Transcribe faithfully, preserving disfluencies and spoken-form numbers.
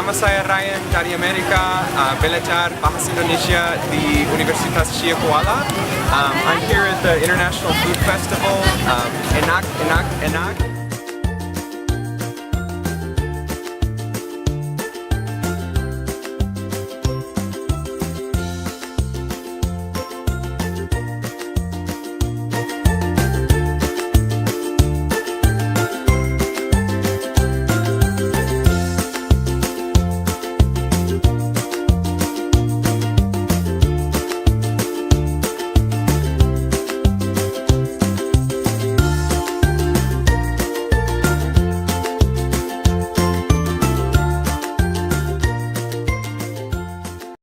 Nama saya Ryan dari Amerika, uh, belajar bahasa Indonesia di Universitas Syiah Kuala. Um, I'm here at the International Food Festival. Um, enak, enak, enak.